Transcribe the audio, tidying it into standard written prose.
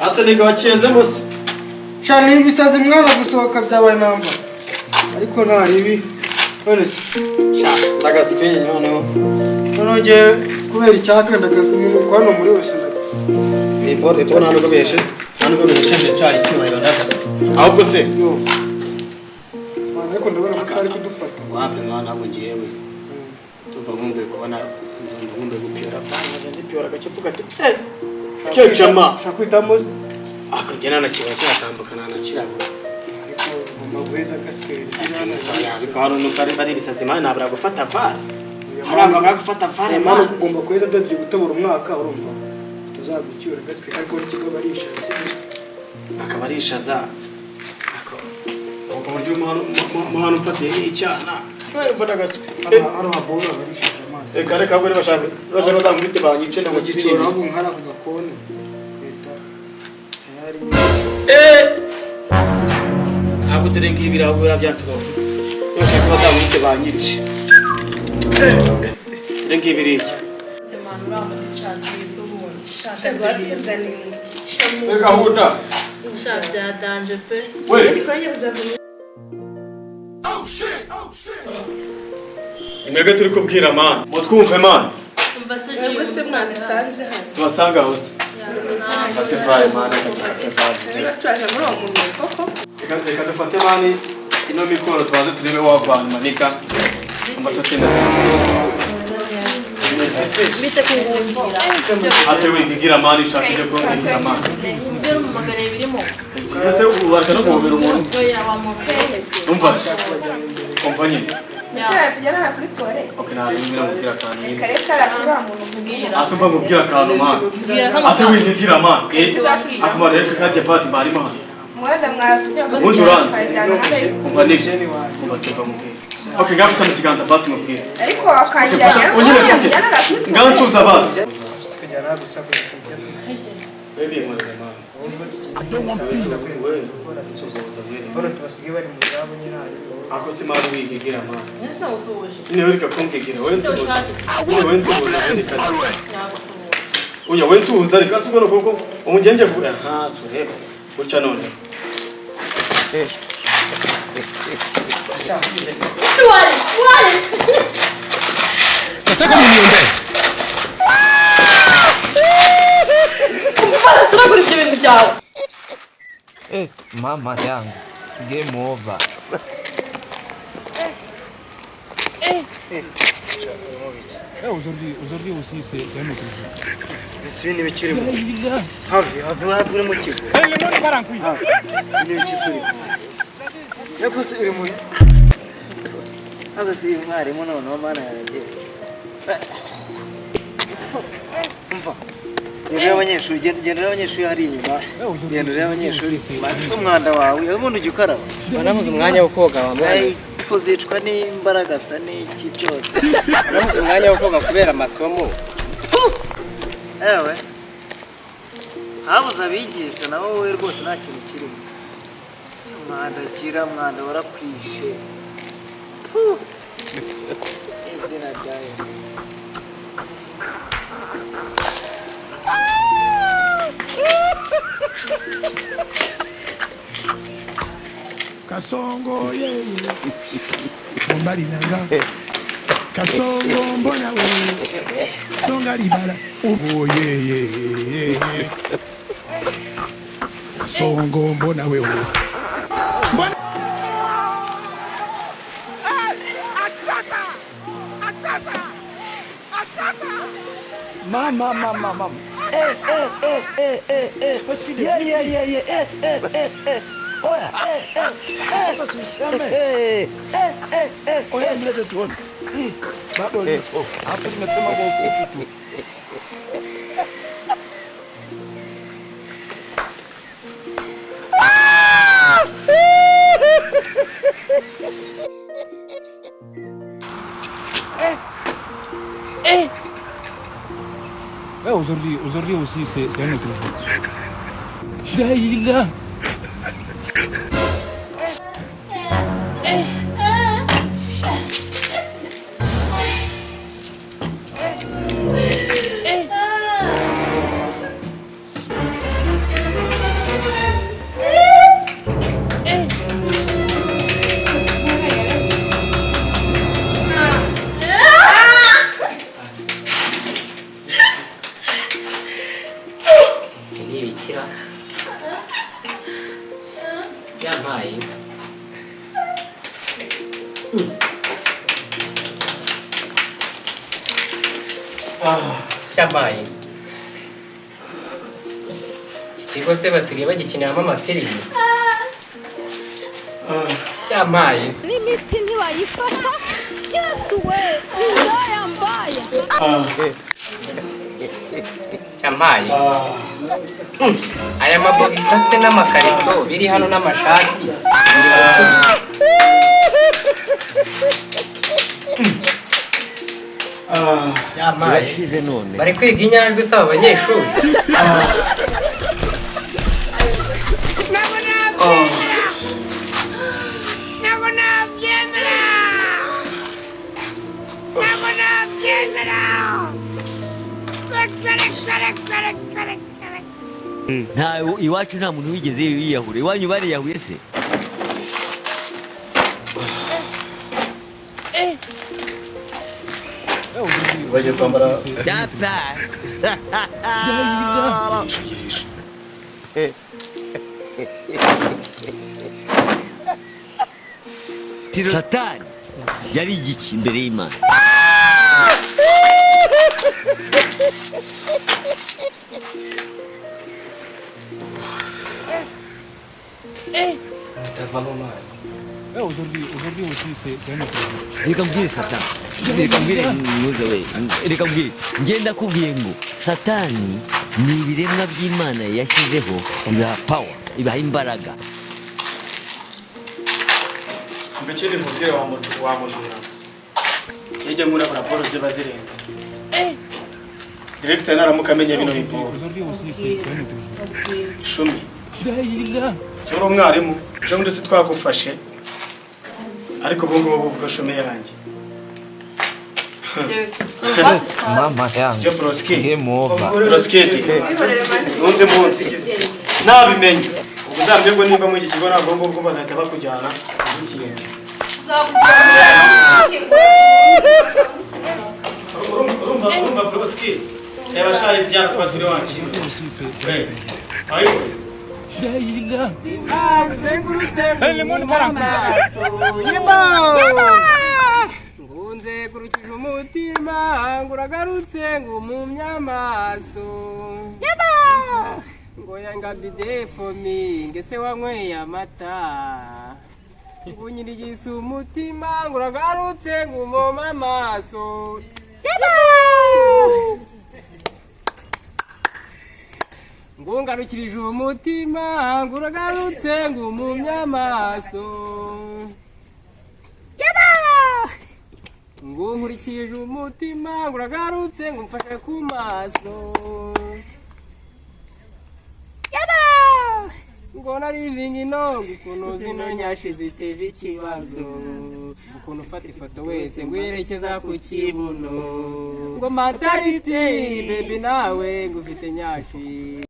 Asa nigga wacenze mose. Sha ni ibisazi mwana gusohoka byabaye namba. Ariko nta ribi. None se Sha ndagaswe noneho. Noneho njye kubera icyaka ndagaswe umuntu hano muri wese ndagaswe. Ipo ipo nta nubwo biheshe. Nta nubwo bihesheje cyayi cyubahiro ndagaswe. Ahubwo se Yo. Mwana ariko ndabona amasaha ari kudufata. Wapi mwana ahubwo njyewe. Tumva nkumbuye kubona nkumbuye gupiyora bana nzi piyora gace mvuga ati eh sikia jama. Ushaka kwitamo se? Ako njye nanakira cyatambuka nanakirabura. Ariko ugomba guheza agaswere. Ariko hano nuko ari bari ibisazi mwana nabura gufata VAR. Hari ababura gufata VAR Mwana mwana. ugomba guheza tugiye gutobora umwaka urumva. Tuzagucyura agaswe ariko n'ikigo barishaza. Akaba arishaza. Ako ubwo buryo muhano mfatiye icyana. Mfata agaswe. Hano hano habora barishaza amazi. Reka reka ahubwo bashaka bashaka bazamwite banyice ngo Igicoro giciro. ahubwo nkara ku gakoni. Kwita tayari. Eh! Ntabwo dore ngibi ahubwo byantuka. Bashaka bazamwite banyice. Dore ngibi iriya. Reka huda. Byadanje pe. We. Mwebwe turi kubwira man. Mutwumve man. Mwebwe se mwadusanze hano. Tubasanga aho se. Fate fry man, reka dufate. Niba turaje muri uwo muntu koko. Reka reka dufate man ino mikoro tubanze turebe wagwana manika. Umva se nda. Bite kungungira. Ate wigira man ishaka ibyo kungira man. Ibyo mu magana birimo. Ese ubareka no guhobera umuntu. Oya wamufeye. Umva. Umva nyine. Ese tujyana kuri pore. Okay na ngira mubwira akantu nyine. Kare kara kuri wa muntu mbwira. Ase umva mubwira akantu man. Ase wigira man. Eh. Akumara reka kajya pati barimo hano. Mwada mwatujya Ubundi uranze. Umva nibyo. Umva se mva mubwira. Okay ngafite mu kiganza basi mubwira. Ariko wakanjyana. Onyine okay. Ngaho ntuza basi. Tukajyana gusa kujya. Baby nkorera man. I don't want peace. Bano tubasige bari mu zabo nyine hari. Ako se mari wigigira man. Ese usuhuje. Nyine wereka kungigira we nsuhuza. Nyine we nsuhuza wereka. Nagusuhuje. Oya we nsuhuza reka si ubwo koko umugenge vuba. Aha sureba. Guca none. Wari, wari. Nataka muniombee. Umfana turagura ibyo bintu byawe. Eh, mama yangu, game over. Aujourd'hui, aujourd'hui aussi, c'est un autre jour. Ese ibi ni ibiki urimo? Havi, havi, havi uri mu kigo. Havi, ibi ni ibiki urimo? Ariko se uri muri... Ntabwo si umwarimu noneho mana yanjye. Umva. Genda urebe abanyeshuri, genda urebe abanyeshuri hari inyuma. Genda urebe abanyeshuri. Si umwanda wawe, ubundi ujya ukaraba. Banabuze umwanya wo koga wa mwana. Kuzicwa n'imbaraga sa n'iki byose. Banabuze umwanya wo koga kubera amasomo. Ewe. Habuze abigisha nabo wowe rwose nta kintu kirimo. Umwanda gira mwanda warakwishe. Izina rya Yesu. Kasongo ye mobali nanga Kasongo mbona we songa libala oh ye ye ye Kasongo mbona we mbona Atasa Atasa Atasa Mama mama mama. Eh eh eh eh eh eh. Yeah yeah yeah yeah eh eh eh eh. Oya eh eh eh. Sasa usiseme. Eh eh eh eh. Oya mlete tuone. Bado nipo. Hapo nimesema kwa ufupi tu. Ouais, aujourd'hui, aujourd'hui aussi, c'est un autre jour. Daïla. Ibikira yampaye inka. Yampaye inka. Iki kigo se basigaye bagikiniramo amafilimi? Yampaye inka. N'imiti ntibayifata. Yesu we, indaya mbaya. Yampaye inka. Aya mabogisi se n'amakariso biri hano n'amashati biri mu cyuma. Yampaye. Urashize none. Bari kwiga inyajwi isaba abanyeshuri. Nta iwacu nta muntu wigeze yiyahura. Iwanyu bariyahuye se? Bagiye kwambara. Cyapa. Satani yari igiki imbere y'Imana? Ndavamo mwana. Aujourd'hui, aujourd'hui aussi, c'est un autre jour. Reka mbwire Satani, reka mbwire muze we, reka mbwire. Ngenda kubwiye ngo Satani ni ibiremwa by'Imana yashyizeho, ibaha power, ibaha imbaraga. Umva ikindi nkubwire wa wa mujura. Hirya nkura raporo ziba zirenze. Directeur naramuka amenye bino biporo. Aujourd'hui aussi, c'est un autre jour. Shumi. Si uri umwarimu, ejo bundi si twagufashe. Ariko ubu ngubu ubwo shumi yanjye. Mama yangu. Sibyo Broski? Game over. Broski. N'undi munsi. Nabimenye. Ubwo uzamenye ngo niba muri iki kigo ntabwo ngubwo bazahita bakujyana. Urumva urumva Broski. Reba shayi ibyara tuba turi wanjye. Aussi, c'est un autre jour. Ayo. Ngunzegurukije umutima nguragarutse ngumumye amaso ngo yanga bidefomi ngese wanyweye amata ngunyirigisa umutima nguragarutse ngumoma amaso ngungarukirije umutima nguragarutse ngumumye amaso ngunkurikije umutima nguragarutse ngumfashe ku maso ngo narivinga inongo ukuntu zino nyashi ziteje ikibazo, ukuntu ufata ifoto wese ngo uyerekeza ku kibuno, ngo matariti bebi nawe ngo ufite nyashi.